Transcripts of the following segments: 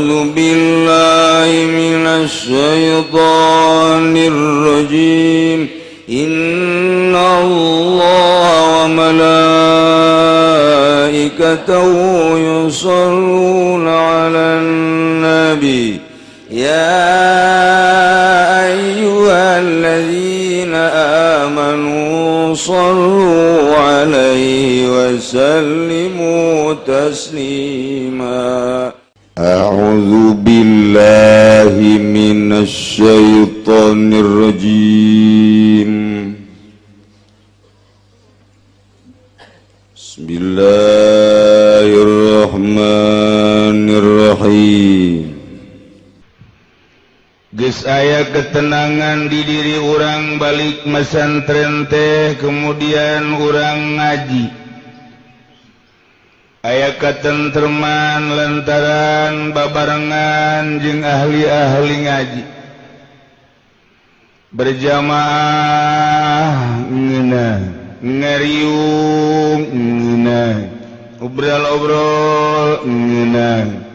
أعوذ بالله من الشيطان الرجيم. إن الله وملائكته يصلون على النبي يا أيها الذين آمنوا صلوا عليه وسلموا تسليما. أعوذ بالله من الشيطان الرجيم. بسم الله الرحمن الرحيم. Geus aya ketenangan di diri urang balik mesantren teh, kemudian urang ngaji. Aya katentreman lantaran babarengan jeung ahli-ahli ngaji. Berjamaah ngeunah, ngariung ngeunah, obrol-obrol ngeunah.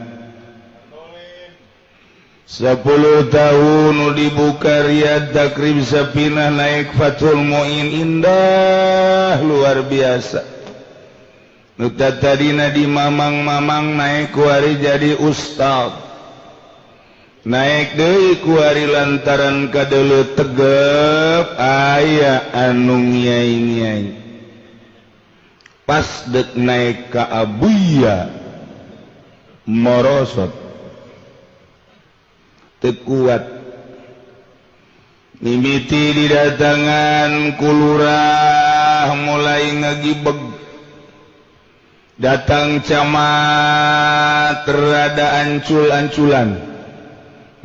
10 tahun dibuka Riyad Takrib Sapinah naik Fathul Muin, indah luar biasa. Nu tadina di mamang-mamang naik kuari jadi ustad. Naik deui kuari lantaran kadeuleu tegep aya anu ngiai-ngiai. Pas dek naik ka Abuya morosot. Kuat mimiti didatangan kulurah mulai ngagibeg, datang camat rada ancul-anculan,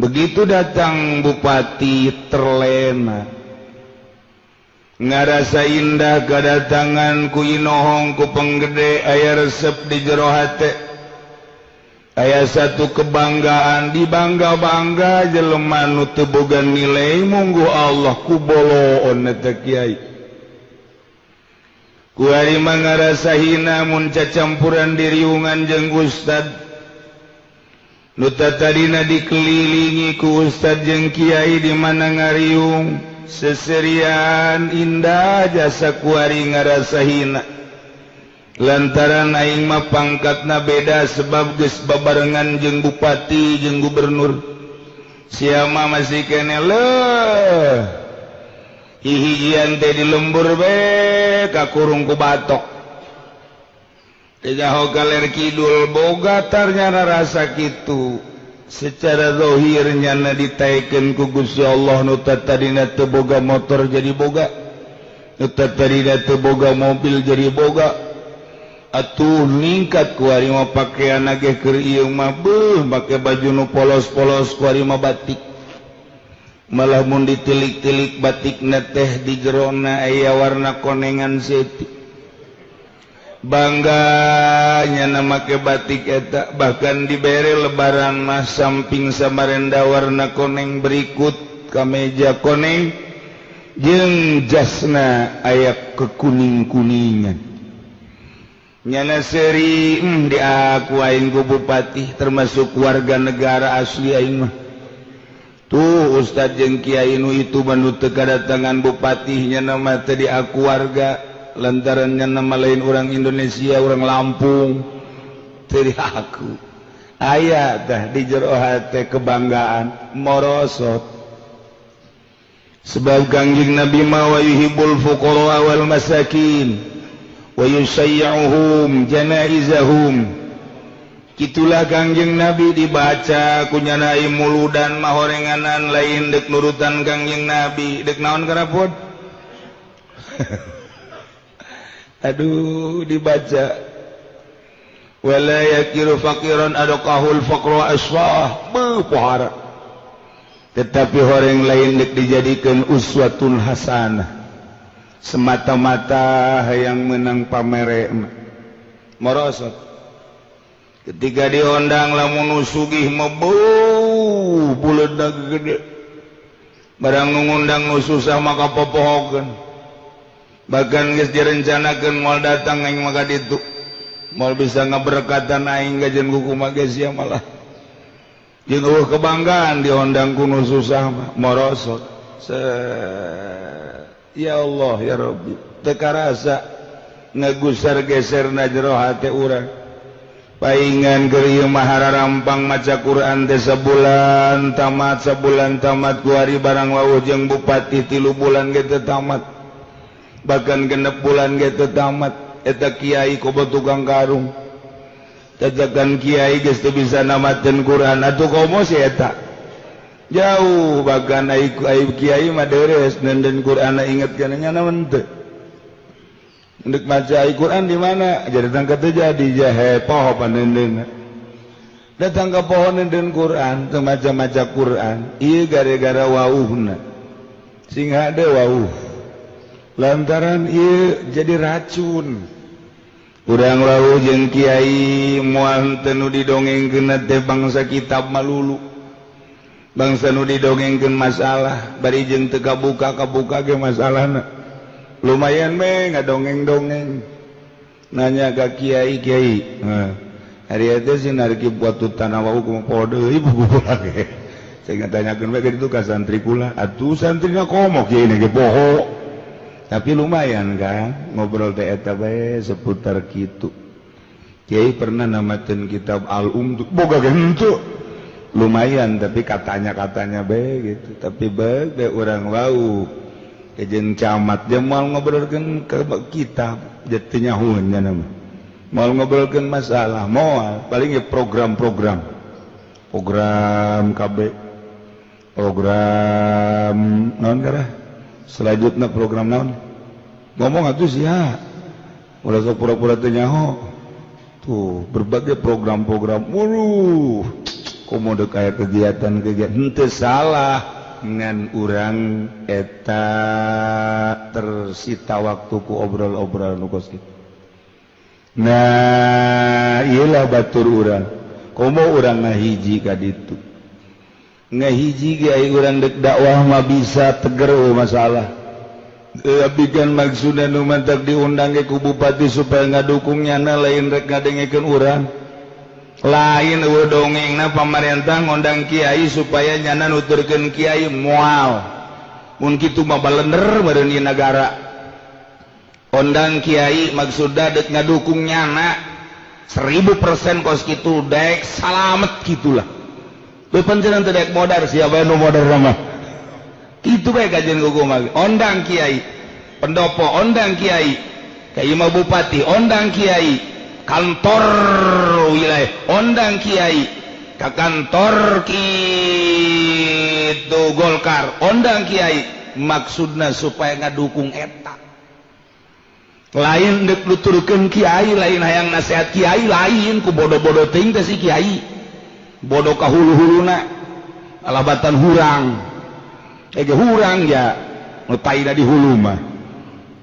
begitu datang bupati terlena, ngarasa indah kedatangan ku inohong ku penggede, aya resep di jero hate. Aya satu kebanggaan dibangga-bangga jelema nu teu boga nilai munggu Allah ku boloon eta kiai. Kuari mah ngarasa hina mun cacampuran diriungan jeung ustad. Nu tatadina dikelilingi ku ustad jeung kiai di mana ngariung seserian indah jasa kuari ngarasa hina. Lantaran aing mah pangkatna beda sebab geus babarengan jeung bupati jeung gubernur. Siapa masih kene leuh. Hihijian teh di lembur be kakurung ku batok. Teh jaho kaler kidul boga tarnyana rasa kitu. Secara zahir nyana ditaekeun ku Gusti Allah nu tadina teu boga motor jadi boga. Nu tadina teu boga mobil jadi boga. Atuh ningkat kuari mah pakaian ge keur ieu mah beuh make baju nu polos-polos kuari mah batik. Malah mun ditilik-tilik batikna teh di jerona aya warna konengan seeutik. Bangga nyana make batik eta, bahkan dibere lebaran mah samping Samarenda warna koneng berikut kameja koneng jeung jasna aya kekuning-kuningan. Nyana seri di aku aing ku bupati termasuk warga negara asli aing mah. Tuh ustad jeung kiai nu itu mah teu kadatangan bupati nyana mah teu di aku warga lantaran nyana mah lain orang Indonesia, orang Lampung teu di aku. Aya tah di jero hate kebanggaan morosot. Sebab Kangjeng Nabi mah wa yuhibbul fuqara wal masakin wa yusayyuhum janaizahum. Kitulah Kangjeng Nabi dibaca kunyana muludan mahorenganan lain dek nurutan Kangjeng Nabi dek naon karapot. Aduh dibaca wala yakiru faqiran adqahul faqra asfah beuh pohara. Tetapi horeng lain dek dijadikan uswatun hasanah. Semata-mata hayang menang pamere merosot. Ketika diondang lamun sugih mebeuh buleuna gede. Barang nu ngundang nu susah maka popohokeun. Bahkan geus direncanakeun moal datang aing maka ditu. Moal bisa ngaberkatan aing gajen kukumaha geus sia malah. Jeung eueuh kebanggaan diondang ku nu susah mah morosot. Ya Allah ya Rabbi, teu karasa ngagusar geserna jero hate urang. Paingan keur ieu mah hararampang maca Quran teh sabulan tamat, sabulan tamat kuari barang wawuh jeung bupati 3 bulan ge teu tamat. Bahkan 6 bulan ge teu tamat. Eta kiai komo tukang karung. Tajakan kiai geus teu bisa namateun Quran atuh komo si eta. Jauh bahkan ai kiai mah deres nenden Quran inget kana nya naon teu. Ndek maca Al-Quran di mana? Jadi datang ke jadi jahe poho panendeuna. Datang ke pohon nenden Quran, teu maca-maca Quran. Ieu gara-gara wauhna. Sing hade wauh. Lantaran ieu jadi racun. Urang wauh jeung kiai moal teu nu didongengkeun teh bangsa kitab malulu. Bangsa nu didongengkeun masalah, bari jeung teu kabuka-kabuka ge masalahna. Lumayan me ngadongeng-dongeng nanya ke kiai-kiai. Hari itu sih nariki buat tanah wau kumaha poho deui buku lagi. Saya tanyakeun we kitu ka santri kula. Atuh santrina komo kiai ge poho. Tapi lumayan kan ngobrol teh eta bae seputar kitu. Kiai pernah namateun kitab Al-Um boga ge henteu. Lumayan tapi katanya-katanya bae gitu. Tapi bae urang wau jeung camat dia moal ngobrolkeun ke kitab jatuh nyahueun nya mah moal ngobrolkeun masalah moal paling ya program-program program KB program naon karah selanjutna program naon ngomong atuh sia ulah sok pura-pura teu nyaho tuh berbagai program-program waduh komo deuk aya kegiatan-kegiatan henteu salah ngan urang eta tersita waktu ku obrol-obrol nu kos kitu. Nah, ieulah batur urang. Komo urang ngahiji ka ditu. Ngahiji ge ai urang deuk dakwah mah bisa teger masalah. Tapi kan maksudna nu mantak diundang ge ku bupati supaya ngadukung nyana lain rek ngadengekeun urang. Lain eueuh dongengna pamarentah ngondang kiai supaya nyana nuturkeun kiai moal. Mun kitu mah balender meureun ieu nagara. Ondang kiai maksudna deuk ngadukung nyana 1000% kos kitu daek salamet kitulah. Teu panjenengan teu daek modar siapa nu modar mah. Kitu bae kajian kumaha. Ondang kiai, pendopo ondang kiai, ka ieu mah bupati ondang kiai. Kantor wilayah ondang kiai, ka kantor kitu Golkar ondang kiai, maksudna supaya ngadukung eta. Lain deuk nuturkeun kiai, lain hayang nasihat kiai, lain ku bodoh-bodoh teuing teh si kiai. Bodoh ka hulu-huluna alabatan hurang. Ege hurang ya nu taina di hulu mah.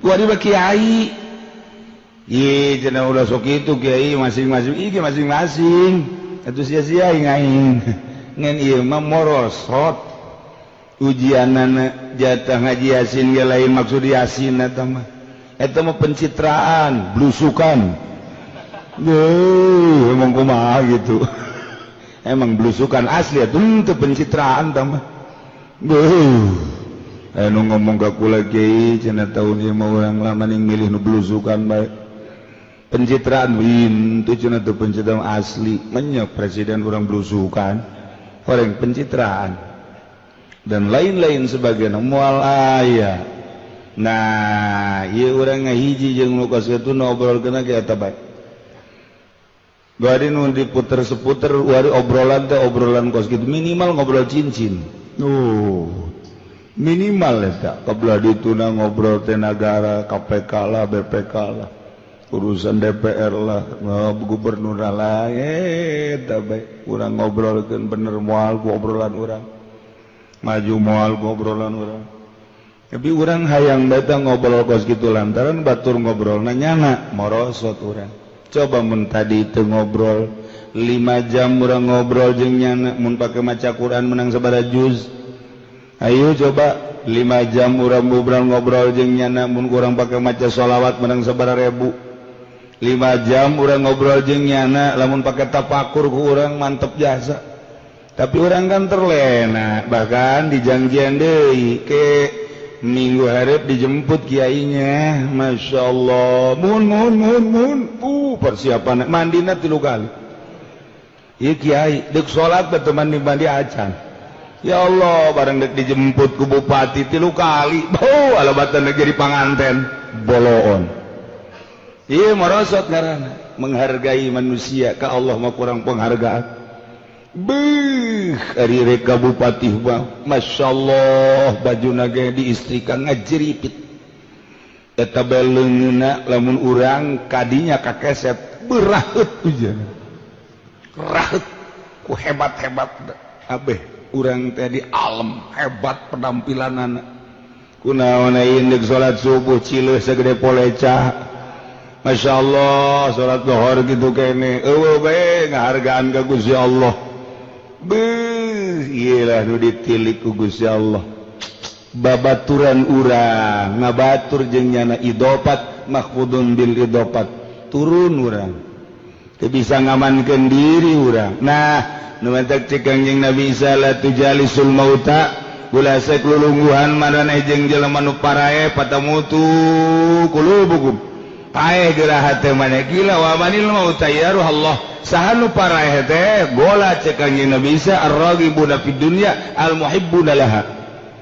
Kuari mah kiai. Ih, cenah ulah sok kitu kiai masing-masing, ieu masing-masing. Atuh sia-sia aing. Ngan ieu mah morosot. Ujianana jatah ngaji Yasin ge lain maksud Yasin eta mah. Eta mah pencitraan, blusukan. Duh, emang kumaha gitu. Emang blusukan asli atuh teu pencitraan tah mah. Duh. Anu ngomong ka kula kiai cenah taun ieu mah urang lama ning milih nu blusukan bae. Pencitraan win itu cenah teu pencitraan asli menyok presiden urang blusukan horeng pencitraan dan lain-lain sebagainya moal aya. Nah ieu urang ngahiji jeung nu kos kitu ngobrolkeun ge eta bae. Bari nu diputer seputer wari obrolan teh obrolan kos kitu minimal ngobrol cincin. Minimal eta kabelah dituna ngobrol teh nagara KPK lah BPK lah urusan DPR lah, gubernur lah, tapi urang ngobrolkeun bener moal ku obrolan urang, maju moal ku obrolan urang. Tapi urang hayang datang ngobrol kos kitu lantaran batur ngobrolna nyana morosot urang. Coba mun tadi teu ngobrol 5 jam urang ngobrol jeung nyana mun pake maca Quran menang sabaraha juz. Ayo coba 5 jam urang ngobrol jeung nyana mun kurang pake maca sholawat menang sabaraha ribu. 5 jam urang ngobrol jeung nyana lamun pake tapakur ku urang mantep jasa. Tapi orang kan terlena, bahkan dijanjian deui ke minggu hareup dijemput kiainya. Masya Allah, mun mun mun mun, persiapan mandina 3 kali. Ieu kiai deuk salat batu mandi mandi acan. Ya Allah, bareng dek dijemput ku bupati 3 kali. Bau alabatan jadi panganten boloon. Ieu merosot ngaranna menghargai manusia ka Allah mah kurang penghargaan. Beuh, ari rek ka bupati mah masyaallah bajuna ge diistrika ngajeripit. Eta bae leungeunna lamun urang kadinya kakeset beraheut hujan. Raheut ku hebat-hebat kabeh urang teh di alam hebat penampilanana. Kunaon ieu deuk salat subuh cileuh sagede poleca. Masyaallah salat zuhur kitu kene eueuh bae ngahargaan ka Gusti Allah. Beuh, ieu lah nu ditilik ku Gusti Allah. Babaturan urang ngabatur jeung nyana idopat makhudun bil idopat turun urang. Teu bisa ngamankeun diri urang. Nah, nu matak cek Kangjeng Nabi Isa la tujalisul mauta ulah sek lulungguhan maraneh jeung jelema nu parae patamutu qulubukum. Paeh geura hate maneh gila wa manil mauta ya ruh Allah. Saha nu paraeh teh gola cek Kangjeng Nabi Isa ar-raghibuna fid dunya al-muhibbuna laha.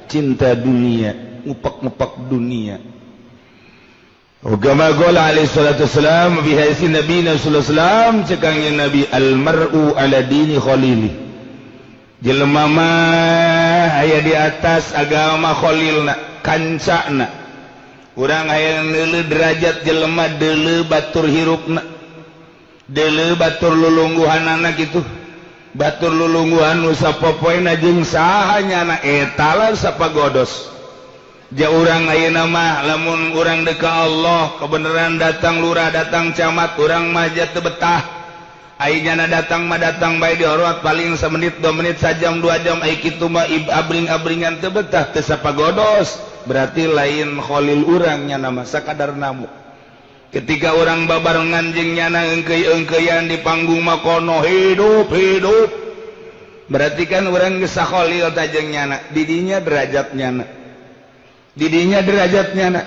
Cinta dunia, ngupak-ngupak dunia. Kama qala alaihi salatu wassalam bi hadis Nabi sallallahu alaihi wasallam cek Kangjeng Nabi al-mar'u ala dini khalili. Jelema mah aya di atas agama khalilna, kancana. Urang aya neuleuh derajat jelema deuleuh batur hirupna. Deuleuh batur lulungguhanana kitu. Batur lulungguhan nu sapopoena jeung saha nyana eta lah sapagodos. Ja urang ayeuna mah lamun urang deuk ka Allah kebenaran datang lurah datang camat urang mah ja teu betah. Ai nyana datang mah datang bae dihormat paling semenit 2 menit sajam 2 jam ai kitu mah abring-abringan teu betah teu sapagodos. Berarti lain khalil urang nyana mah sakadar namu. Ketika orang babarengan jeung nyana engkeuy-engkeuyan di panggung makono hidup hidup. Berarti kan urang geus sakhalil ta jeung nyana, didinya derajat nyana. Didinya derajat nyana.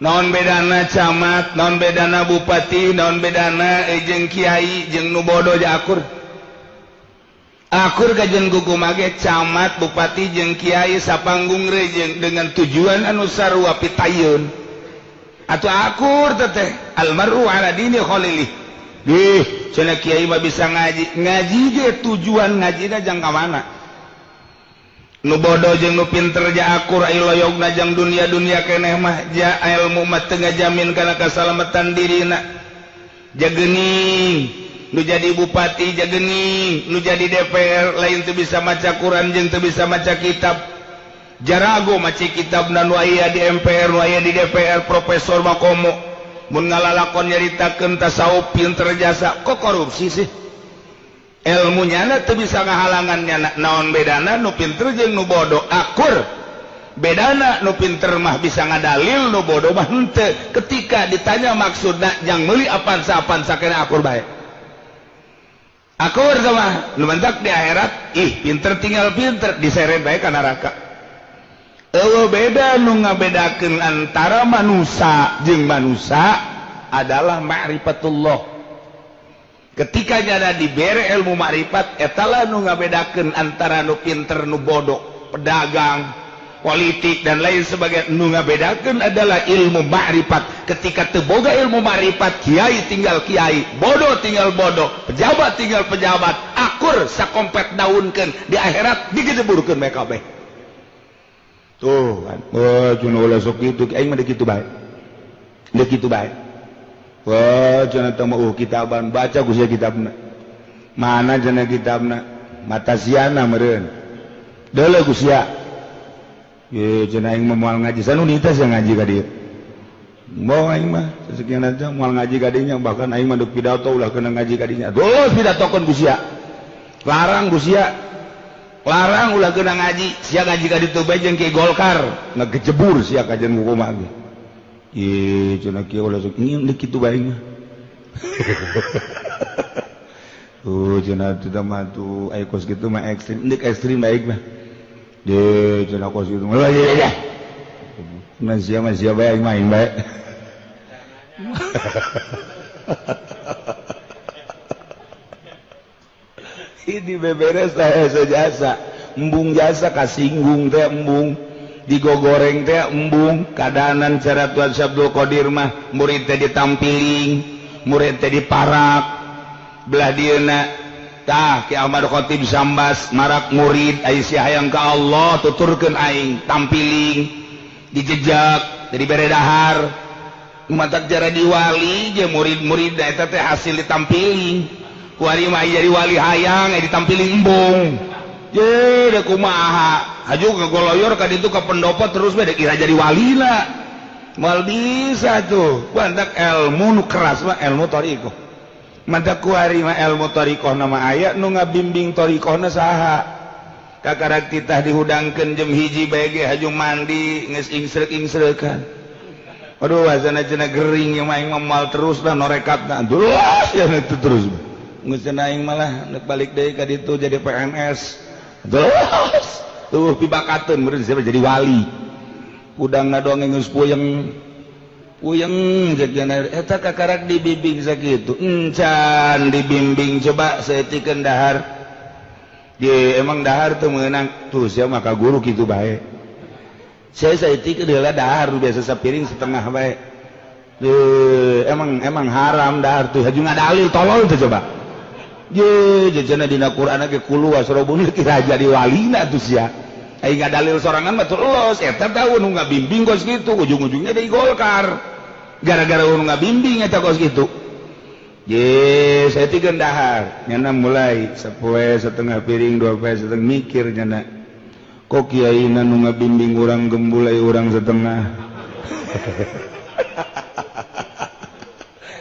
Naon bedana camat, naon bedana bupati, naon bedana jeung kiai jeung nu bodoh ja akur. Akur kajen kukumage camat, bupati jeung kiai sapanggung rejeng dengan tujuan anu sarua pitayeun. Atau akur teteh almaru ala dini khalili. Dih, cenah kiai mah bisa ngaji. Ngaji ge tujuan ngajina jang ka mana? Nu bodoh jeung nu pinter ja akur ai loyogna jang dunia-dunia keneh mah ja ilmu mah teu ngajamin kana kasalamatan dirina. Ja geuning nu jadi bupati ja geuning nu jadi DPR lain teu bisa maca Quran jeung teu bisa maca kitab. Jarago maca kitab nu aya di MPR nu aya di DPR profesor makomo mun ngalalakon nyaritakeun tasawuf pinter jasa kok korupsi sih. Ilmu nyana teu bisa ngahalangan nyana. Naon bedana nu pinter jeung nu bodoh akur. Bedana nu pinter mah bisa ngadalil nu bodoh mah henteu. Ketika ditanya maksudna jang meuli apan-apan sakena akur bae. Akur sama nu mantak di akhirat ih pinter tinggal pinter diseret bae ka neraka. Eueuh beda nu ngabedakeun antara manusia jeung manusia adalah ma'rifatullah. Ketika nyana dibere ilmu ma'rifat etalah nu ngabedakeun antara nu pinter nu bodoh, pedagang, politik dan lain sebagainya. Nu ngabedakeun adalah ilmu ma'rifat. Ketika teu boga ilmu ma'rifat, kiai tinggal kiai, bodoh tinggal bodoh, pejabat tinggal pejabat, akur sakompet daunkeun di akhirat digejeburkeun bae kabeh. Tuh kan, wah cuna ulah sok kitu, aing mah kitu bae. Deuk kitu bae. Wah cenah teh mah kitaban, baca ku sia kitabna. Mana cenah kitabna? Mata siana meureun. Deuleu ku sia. Ye cenah aing mah moal ngaji, sanunita sia ngaji ka dieu. Moal aing mah sasekian aja moal ngaji ka dinya, bahkan aing mah deuk pidato ulah kena ngaji ka dinya. Geus pidatokeun ku sia. Larang ku sia. Larang ulah kena ngaji, sia ngaji ka ditu bae jeung Ki Golkar, ngagejebur sia kajen kumaha ge. Ih, cenah kieu ulah sok ingin deuk kitu bae mah. Tuh cenah teu mah tuh aya kos kitu mah ekstrim, ndek ekstrim baik mah. De cenah kos kitu mah ya. Nah sia mah sia bae aing main bae. Ini beberes lah jasa, embung jasa kasinggung teh embung, digogoreng teh embung, kadanan cara Tuan Syabdul Qadir mah murid teh ditampiling, murid teh diparak. Belah dieuna tah Ki Ahmad Khatib Sambas marak murid ai sia hayang ka Allah tuturkeun aing tampiling dijejak jadi bere dahar matak jara di wali je murid-murid eta teh hasil ditampiling kuari mah jadi wali hayang ditampiling embung je da kumaha haju kagoloyor ka ditu ka pendopo terus bae kira jadi wali lah moal bisa tuh bantak ilmu nu keras mah ilmu thariqah. Mata kuari mah ilmu thariqah nama aya nu ngabimbing thariqahna saha kakarak titah dihudangkeun jam 1 bae ge haju mandi geus ingsreuk-ingsreukan aduh azana cenah gering ieu mah aing mah moal terus lah norekatna terus ya itu terus geus cenah aing malah nek balik deui ka ditu jadi PNS terus tuh pibakateun meureun siapa jadi wali udang ngadongeng geus puyeng puyeng jadian eta kakarak dibimbing sakitu encan dibimbing coba saeutikeun dahar di emang dahar teu meunang tuh sia mah ka guru kitu bae saya saeutikeun heula dahar biasa sapiring setengah bae emang emang haram dahar tuh haju ngadalil tolol teh coba ye jejana dina Quran ge kulu wasrobun kira jadi walina tuh sia ai ngadalil sorangan mah los eta tahu nu ngabimbing kos kitu ujung-ujungnya di Golkar gara-gara nu ngabimbing eta kos kitu ye saya tiga dahar nyana mulai sapoe setengah piring dua poe setengah mikir nyana kok kiaina nu ngabimbing urang gembulai urang setengah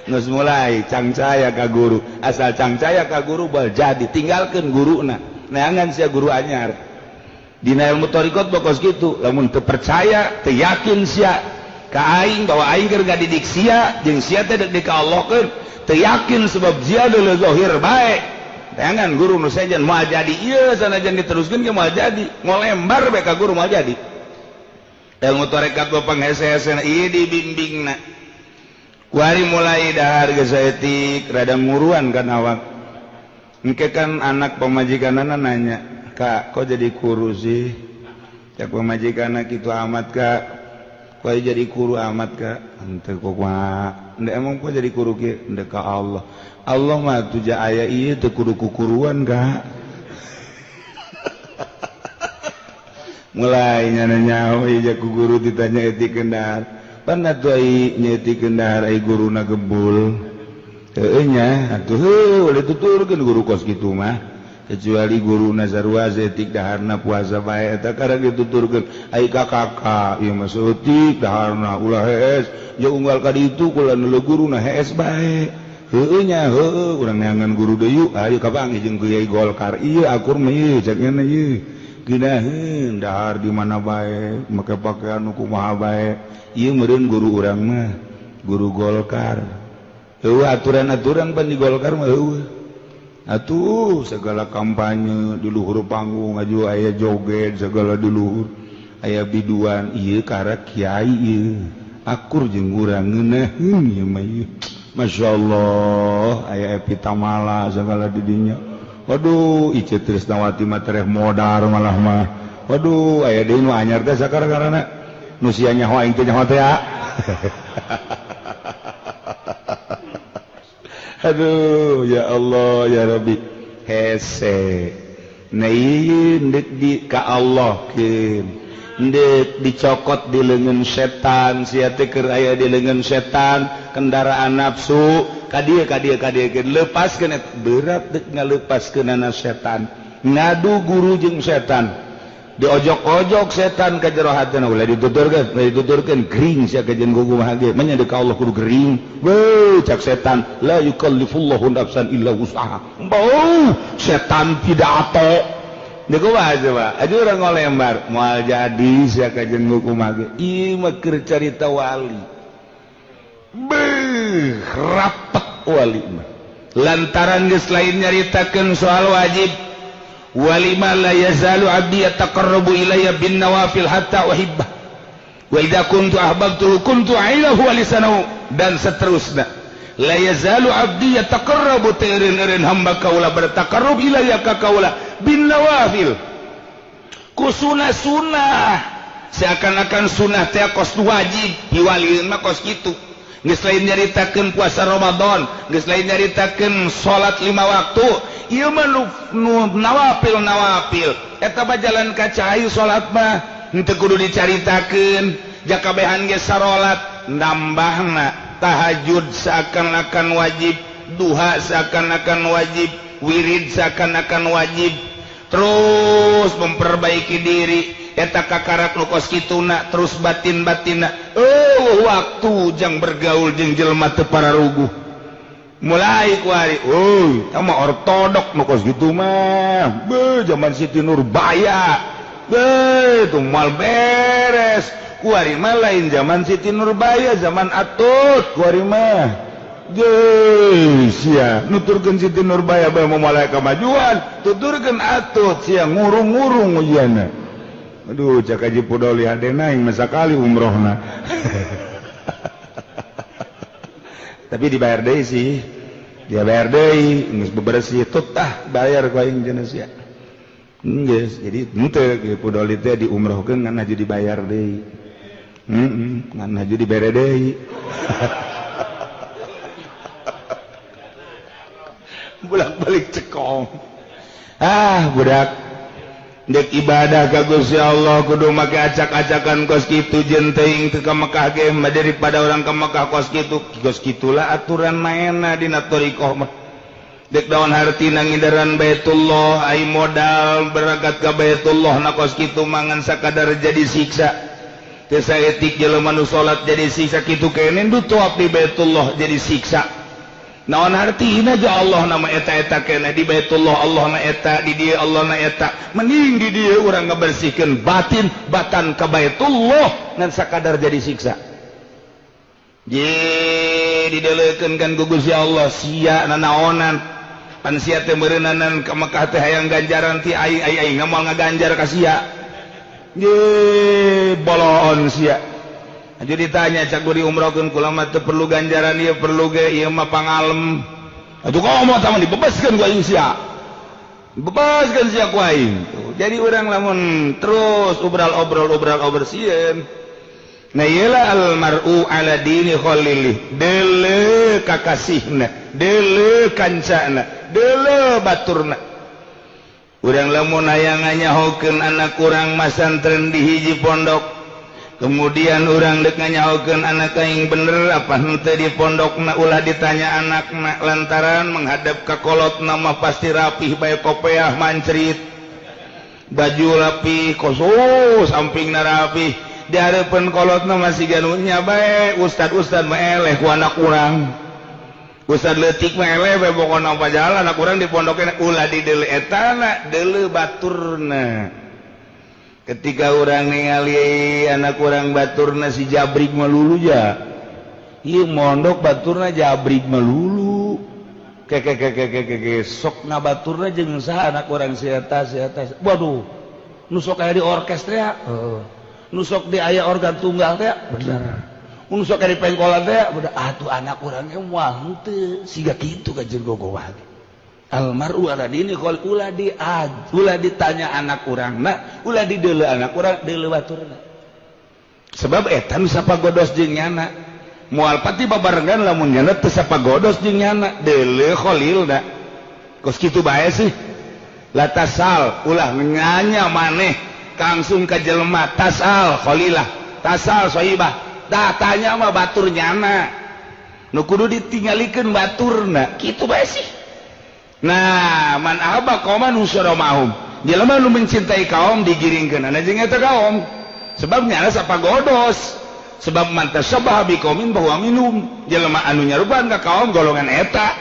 geus mulai cangcaya ka guru asal cangcaya ka guru bal jadi tinggalkeun guruna neangan sia guru anyar dina ilmu thariqat bokos kitu lamun teu percaya teu yakin sia ka aing bahwa aing keur ngadidik sia jeung sia teh dek ka Allahkeun teu yakin sebab sia deuleu zahir bae neangan guru nu sejen moal jadi ieu sanajan diteruskeun ge moal jadi ngolembar bae ka guru moal jadi ilmu tarekat bapak hese-hesena ieu dibimbingna kuari mulai dahar geus saeutik rada nguruan kan awak engke kan anak pamajikanana nanya kak kok jadi kuru sih cak pamajikanna kitu amat kak kok jadi kuru amat kak henteu kok mah emang kok jadi kuru kieu henteu ka Allah Allah mah tuja aya ieu teu kudu kukuruan kak mulai nyana nyaho ieu ku guru ditanya etikeun dahar pan atuh ai nyetikeun dahar ai guruna gebul heueuh nya atuh heueuh ulah dituturkeun guru kos kitu mah kecuali guru nazarwa zetik daharna puasa bae eta karek dituturkeun ai ka kakak ieu mah saeutik daharna ulah hees ya unggal ka ditu kula nu guruna hees bae heueuh nya heueuh urang neangan guru deui yuk ayo kapanggih jeung kiai Golkar ieu akur mah ieu cek nya ieu geunaheun dahar di mana bae make pakaian nu kumaha bae ieu meureun guru urang mah guru Golkar heueuh aturan-aturan pan di Golkar mah heueuh atuh segala kampanye di luhur panggung aju aya joget segala di luhur aya biduan ieu karek kiai ieu akur jeung urang ngeunaheun ieu mah ieu masyaallah aya Epi Tamala segala di dinya waduh Ice Trisnawati mah tereh modar malah mah waduh aya deui nu anyar teh sakarana nu sia nyaho aing teh nyaho teh aduh ya Allah ya Rabbi hese nein dek di ka Allah keun dek dicokot di leungeun setan sia teh keur aya di leungeun setan kendaraan nafsu ka dieu ka dieu ka dieu lepaskeun berat dek ngalepaskeunana setan ngadu guru jeung setan diojok-ojok setan ka jero hatena ulah dituturkeun gering sia ka jeung kumaha ge manya deuk ka Allah kudu gering weuh cak setan la yukallifullahu nafsan illa wus'aha bau setan tidak ato deuk kumaha coba aju urang ngolembar moal jadi sia ka jeung kumaha ge ieu mah keur carita wali beuh rapet wali mah Lantaran geus lain nyaritakeun soal wajib. Walima la yazalu abdi yataqarrabu ilayya bin nawafil hatta uhibbah. Wa idza kuntu ahbabtuhu kuntu 'ainahu wa lisanahu dan seterusnya. La yazalu abdi yataqarrabu teureun-eureun hamba kaula bertaqarrub ilayya ka kaula bin nawafil. Ku sunah-sunah seakan-akan sunah teh kos wajib piwalieun mah kos kitu. Geus lain nyaritakeun puasa Ramadan, geus lain nyaritakeun salat 5 waktu, ieu mah nu nawafil-nawafil. Eta mah jalan ka cai salat mah henteu kudu dicaritakeun, jakabehan ge sarolat nambahna tahajud seakan-akan wajib, duha seakan-akan wajib, wirid seakan-akan wajib. Terus memperbaiki diri eta kakarak nu kos kituna terus batin-batinna eueuh waktu jang bergaul jeung jelema teu pararuguh mulai kuari euy eta mah ortodok nu kos kitu mah beuh zaman Siti Nurbaya beuh teu moal beres kuari mah lain zaman Siti Nurbaya zaman Atut kuari mah Geus sia nuturkeun Siti Nurbaya bae moal kamajuan tuturkeun Atut sia ngurung-ngurung ujianna. Aduh cak Haji Pudoli hadena aing masa kali umrohna. Tapi dibayar deui sih. Dia bayar deui geus bebersih tut ah bayar ku aing cenah sia. Geus jadi henteu Ki Pudoli teh diumrohkeun ngan haji dibayar deui. Heeh, ngan haji dibere deui. Bolak-balik cekong. Ah budak dek ibadah ka Gusti Allah kudu make acak-acakan kos kitu jeung teuing teu ka Mekah ge mah daripada urang ka Mekah kos kitu. Kos kitulah aturan maenna dina thariqah mah. Dek daun hartina ngidaran Baitullah ai modal berangkat ka Baitullah na kos kitu mangan sakadar jadi siksa. Teu saeutik jelema nu salat jadi siksa kitu keneh du tawaf di Baitullah jadi siksa. Naon hartina ja Allah nama eta-eta keneh di Baitullah Allah na eta di dieu Allah na eta mending di dieu urang ngabersihkeun batin batan ka Baitullah ngan sakadar jadi siksa. Ye dideleukeun kan ku Gusti Allah sia nanaonan pan sia teh meureunanan ka Mekah teh hayang ganjaran ti aing aing aing moal ngaganjar ka sia. Ye boloon sia. Jadi ditanya cak guri umrohkeun kula mah teu perlu ganjaran ieu perlu ge ieu mah pangalem. Atuh komo tah dibebaskeun ku aing sia. Dibebaskeun sia ku aing. Jadi urang lamun terus obral obrol obral obrol sieun. Nah ieu lah al mar'u ala dini khalilih. Deuleu kakasihna, deuleu kancana, deuleu baturna. Urang lamun hayang nganyahokeun anak urang masantren di hiji pondok. Kemudian orang dek nganyahokeun anak aing bener apa henteu di pondokna ulah ditanya anakna lantaran menghadap ka kolotna mah pasti rapih bae kopeah mancrit baju rapih kosus sampingna rapih di hareupeun kolotna masih ganunya bae ustad-ustad mah eleh ku anak urang ustad leutik mah eleh bae pokona pajalan anak urang di pondokna ulah dideuleu etana deuleu baturna. Ketika orang ningali anak orang baturna si jabrik melulu ja ieu mondok baturna jabrik melulu keke sok na baturna jeung saha anak orang si eta waduh nu sok aya di orkes teh heeh nu sok di aya organ tunggal teh bener nu sok aya di pengkolan teh bener atuh anak urang ge moal henteu siga kitu ka jeung gogowan. Almaru ala dini qol ulah di ulah ditanya anak urangna ulah dideuleu anak urang deuleu baturna sebab eta nu sapagodos jeung nyana moal pati babarengan lamun nyana teu sapagodos jeung nyana deuleu khalilna kos kitu bae sih la tasal ulah nanya maneh langsung ka jelema tasal khalilah tasal sohibah dah tanya mah batur nyana nu kudu ditinggalikeun baturna kitu bae sih. Nah, man ahabba qauman usyara ma'hum. Jelema nu mencintai kaum digiringkeun ana jeung eta kaum. Sebab nyana sapagodos. Sebab man tasabbaha biqaumin bahwa minum. Jelema anu nyarupaan ka kaum golongan eta.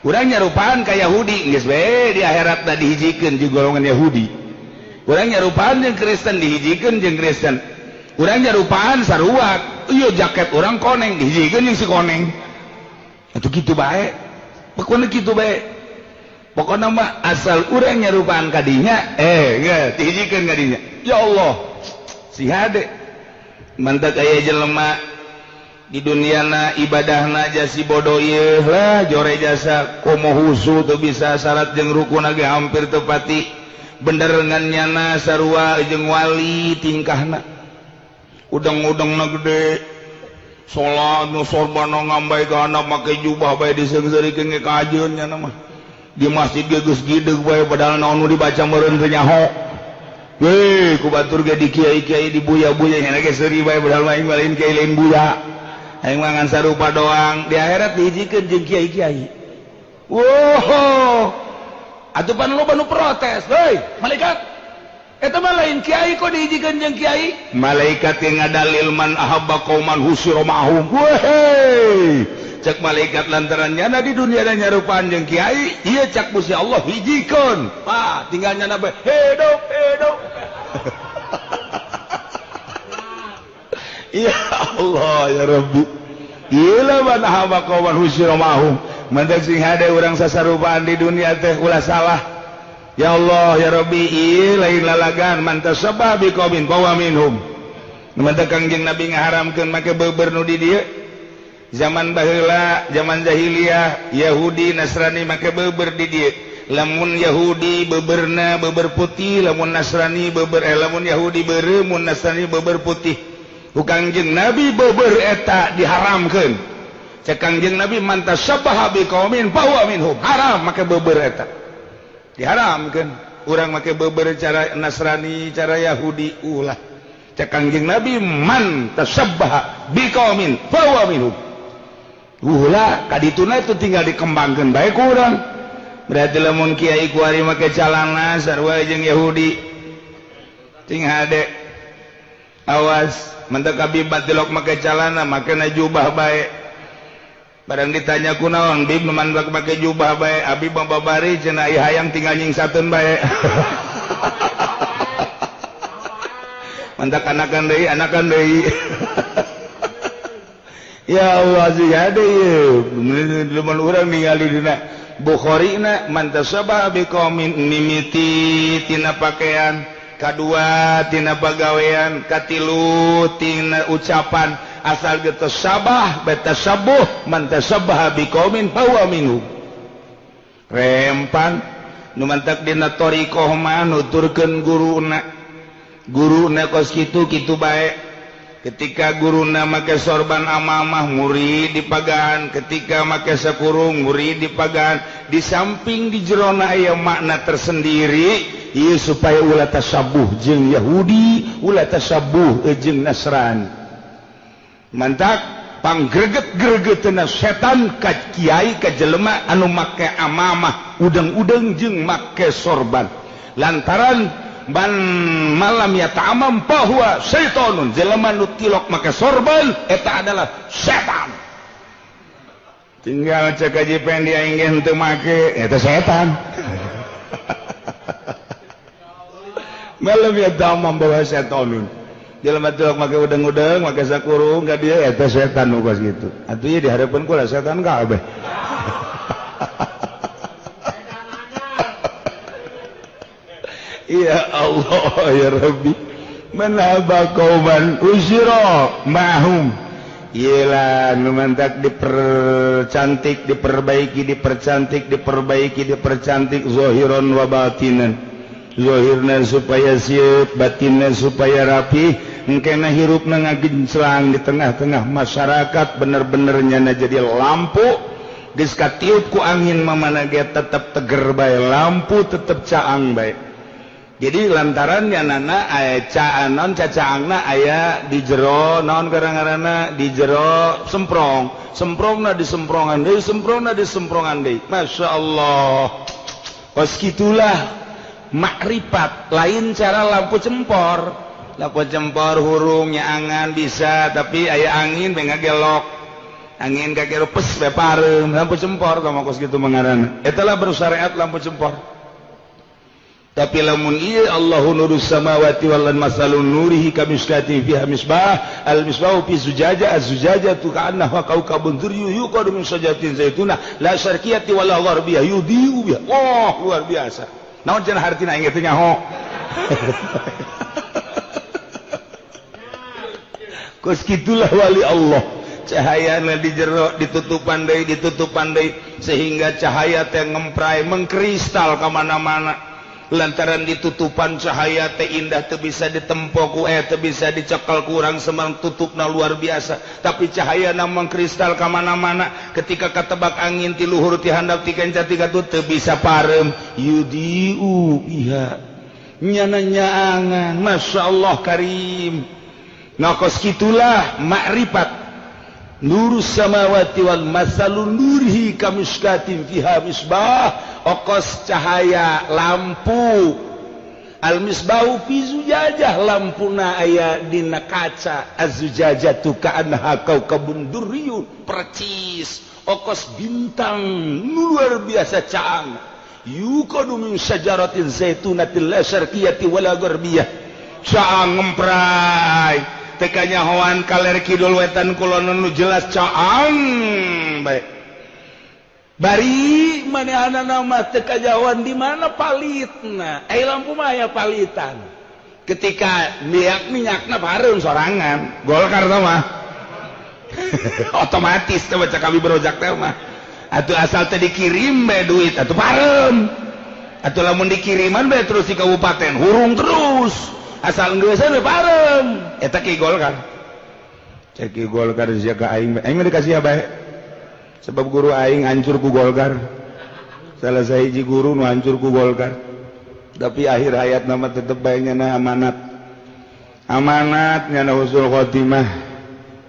Urang nyarupaan ka Yahudi geus we di akhiratna dihijikeun jeung golongan Yahudi. Urang nyarupaan jeung Kristen dihijikeun jeung Kristen. Urang nyarupaan sarua, ieu jaket urang koneng dihijikeun jeung si koneng. Atuh kitu bae. Pokona kitu bae. Pokona mah asal urang nyarupaan ka dinya, geus dihijikeun ka dinya. Ya Allah, si hade. Mantak aya jelema di duniana ibadahna jasi bodoh ieu lah jore jasa komo husu teu bisa salat jeung rukuna ge hampir teu pati. Bener ngan nyana sarua jeung wali tingkahna. Udang-udangna gede. Salat nu sorban ngambay ka anak make jubah bae diseungseurikeun ge ka ajeun nya mah. Di masjid ge geus gideg bae padahal naon nu dibaca meureun teu nyaho. Weh, ku batur ge di kiai-kiai di buya-buya nya ge seuri bae padahal mah aing lain kiai lain buya. Aing mah ngan sarupa doang, di akhirat dihijikeun jeung kiai-kiai. Wow. Atuh pan loba nu protes, heuy, malaikat. Eta mah lain kiai kok dihijikeun jeung kiai? Malaikat yang ngadalil man ahabba qauman husira ma'ahum. Wehey. Cek malaikat lantaran nyana di dunia da nyarupaan jeung kiai, ieu cak Gusti Allah hijikeun. Pak, tinggal nyana bae hidup hidup. Ya Allah ya Rabbi. Gila man ahabba qauman husira ma'ahum. Mantak sing hade urang sasarupaan di dunia teh ulah salah. Ya Allah ya Rabbi, ieu lain lalagan man tasabba biqaumin fahuwa minhum. Mantak Kangjeng Nabi ngaharamkeun make beber nu di dieu. Zaman baheula, zaman jahiliyah, Yahudi Nasrani make beber di dieu. Lamun Yahudi beberna beber putih, lamun Nasrani beber lamun Yahudi beureum, mun Nasrani beber putih. Ku Kangjeng Nabi beber eta diharamkeun. Cek Kangjeng Nabi man tasabbaha biqaumin fahuwa minhum. Haram make beber eta. Diharamkan orang make beber cara Nasrani cara Yahudi ulah. Cek Kangjeng Nabi man tasabbaha biqaumin fahuwa minhum. Ulah kadituna itu tinggal dikembangkeun bae ku urang. Berarti lamun kiai kuari make calana sarua jeung Yahudi. Ting hade. Awas, mentek kabibat tilok make calana make na jubah bae. Barang ditanya kunaon bib man make jubah bae, abi mah babari cenah ieu hayang tinggal nyingsateun bae. Mantak anakan deui, anakan deui. Ya Allah sih hade ieu. Lamun urang ningali dina Bukhari na man tasabba biqaumin mimiti tina pakaian, kadua tina pagawean, katilu tina ucapan. Asal getasabah betasabuh man tasabbaha biqaumin fahuwa minhum. Rempan nu mantak dina thariqah mah nuturkeun guruna. Guruna kos kitu kitu bae. Ketika guruna make sorban amamah murid dipagaan, ketika make sakurung murid dipagaan, di samping di jerona aya makna tersendiri ieu supaya ulah tasabuh jeung Yahudi, ulah tasabuh jeung Nasrani. Mantak panggreget-gregetna setan ka kiai ka jelema anu make amamah udeng-udeng jeung make sorban. Lantaran ban malam ya ta'amam bahwa syaitonun, jelema nu tilok make sorban eta adalah setan. Tinggal cek aja pendi aing ge henteu make eta setan. Malam ya ta'amam bahwa syaitonun. Jelema tilok make udeng-udeng make sakurung ka dieu eta setan nu kos kitu. Atuh ieu dihareupeun kula setan kabeh. Ya Allah ya Rabbi, manaba qauman usira ma'hum. Yelah nu mantak dipercantik, diperbaiki, dipercantik, diperbaiki, dipercantik zahiran wa batinan. Zahirna supaya siap, batinna supaya rapi, engkena hirupna ngagenclang di tengah-tengah masyarakat bener-bener nyana jadi lampu. Geus katiup ku angin mamana ge tetep teger bae, lampu tetep caang bae. Jadi lantarannya nana aya caanon cacaangna aya di jero naon kadang-kadangna di jero semprong, semprongna di semprongan deui, semprongna di semprongan deui. Masya Allah. Kos kitulah makrifat, lain cara lampu cempor. Lampu cempor hurung nyaangan bisa, tapi aya angin bae ngagelok. Angin kagerupes bae pareum, lampu cempor tah kos kitu mangaranna. Eta lah bersyariat lampu cempor. Tapi lamun ieu Allahu nurus samawati wal ardh masalun nurihi kamiskati fiha misbah al misbahu fi zujaja az-zujajatu ka'annaha kawkabun durriyun yuqadu min syajaratin zaituna la syarqiyati wala gharbiyah yudhi'u biha. Oh, luar biasa. Naon cenah hartina aing teh nyaho. Kos kitulah wali Allah. Cahayana di jero ditutupan deui sehingga cahaya teh ngemprai mengkristal ka mana-mana. Lantaran ditutupan cahaya teh indah teu bisa ditempo ku teu bisa dicekel kurang semang tutupna luar biasa, tapi cahayana mengkristal ka mana-mana. Ketika katebak angin ti luhur ti handap ti kenca ti katut teu bisa parem yudiu biha nyana nyaangan. Masya Allah karim. Nah kos kitulah makrifat nurus samawati wal masalun nurihi kamiskatin fiha misbah. Okos cahaya lampu al misbahu fi zujajah, lampuna aya dina kaca, azujajatu ka'annaha kaukabun durriyun, percis okos bintang luar biasa caang, yuqadu min syajaratin zaitunatil la syarqiyati wala gharbiyah, caang ngemprai teu kanyahoan kaler kidul wetan kulon nu jelas caang bae. Bari manehanana mah teu kajawan di mana palitna, ai lampu mah aya palitan. Ketika minyakna bareum sorangan, Golkar tah mah. Otomatis teh baca kami berojak teh mah. Atuh asal teh dikirim bae duit atuh pareum. Atuh lamun dikiriman bae terus di kabupaten hurung terus. Asal geus we pareum. Eta ki Golkar. Cek ki Golkar sia ka aing, aing mah dikasih bae. Sebab guru aing hancur ku Golkar. Salah sahiji guru nu hancur ku Golkar. Tapi akhir hayat nama tetep bae nyana amanat. Amanat nyana husnul khotimah.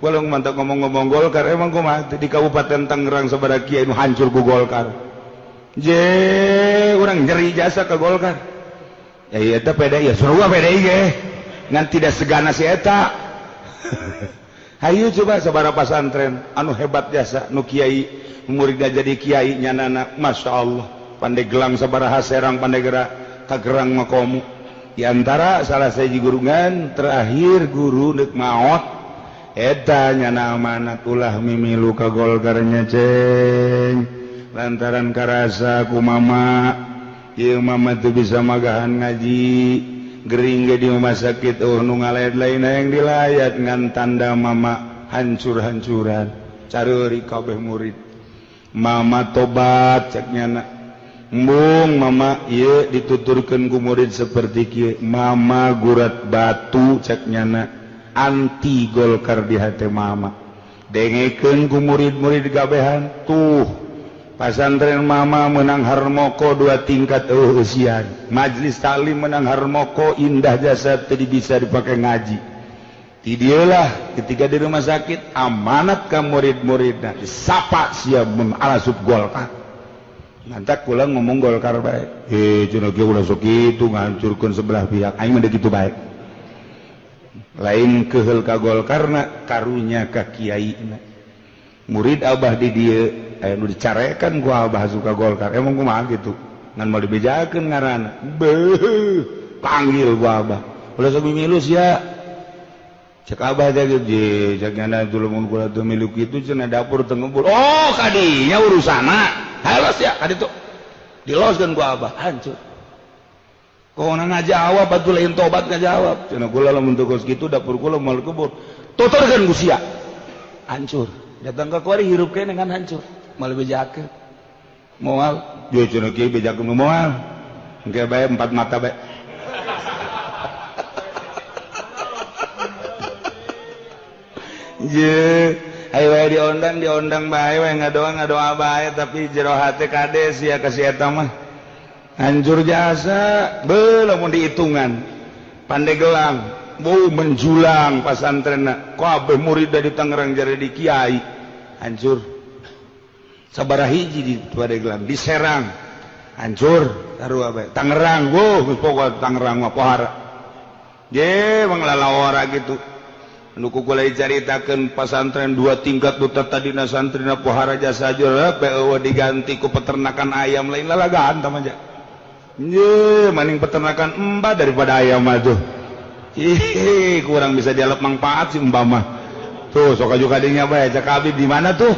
Walau mantap ngomong-ngomong Golkar emang kumaha di Kabupaten Tangerang sabaraha kiai nu hancur ku Golkar. Je urang nyeri jasa ke Golkar. Ya ieu teh PDI ya sarua PDI ge. Ngan tidak segana si eta. Hayu coba sabaraha pasantren anu hebat jasa nu kiai muridna jadi kiai nyanana Masya Allah Pandeglang sabaraha Serang Pandegera Kagerang makomu di antara salah sahiji gurungan terakhir guru neuk maot eta nyana amanat ulah mimilu ka Golkarnya ceng lantaran karasa ku mama ieu mama teu bisa magahan ngaji gering ge di rumah sakit oh nu ngalayat lain yang dilayat ngan tanda mama hancur-hancuran careuri kabeh murid mama tobat cek nyana embung mama ieu dituturkeun ku murid seperti kieu mama gurat batu cek nyana anti Golkar di hate mama dengekeun ku murid-murid gabehan tuh pasantren mama menang harmoko 2 tingkat eusian majelis taklim menang harmoko indah jasa teu bisa dipakai ngaji ti dieulah ketika di rumah sakit amanat ka murid-muridna disapa sia mun alasup Golkar mantak kula ngomong Golkar bae cenah kieu ulah sok kitu ngahancurkeun sebelah pihak aing mah kitu bae lain keheul ka Golkarna karunya ka kiaina murid abah di dieu aya nu dicarekan ku abah suka Golkar emang kumaha kitu ngan moal dibejakeun ngaranna beuh panggil ku abah ulah sok milu sia cek abah teh je cek nyana dulu mun kula teu milu kitu cenah dapur teu ngebul oh kadinya urusanna halos ya kaditu diloskeun ku abah hancur kona ngajawab atuh lain tobat ngajawab cenah kula lamun teu kos kitu dapur kula moal kebur tuturkeun ku sia hancur datang ke kuari hirup kene kan hancur malah bejakeun moal je cenah kieu bejakeun moal engke bae empat mata bae je ayo wae diondang bae we ngadoa bae tapi jero hate kade sia ka si eta mah hancur jasa beuh lamun dihitungan Pandeglang bau menjulang pasantrenna kabeh murid dari Tangerang jadi di kiai hancur sabaraha hiji di Pandeglang di Serang hancur sarua bae Tangerang wuh geus pokoe Tangerang mah pohara je manglalawara gitu nu ku kula dicaritakeun pasantren 2 tingkat nu tadina santrina pohara jasa jur eueuh diganti ku peternakan ayam lain lalagaan tah mah. Ye, maning peternakan emba daripada ayam mah tuh. Ih, kurang bisa dialap manfaat sih emba mah. Tuh, sok juga kadinya bae cak Habib di mana tuh?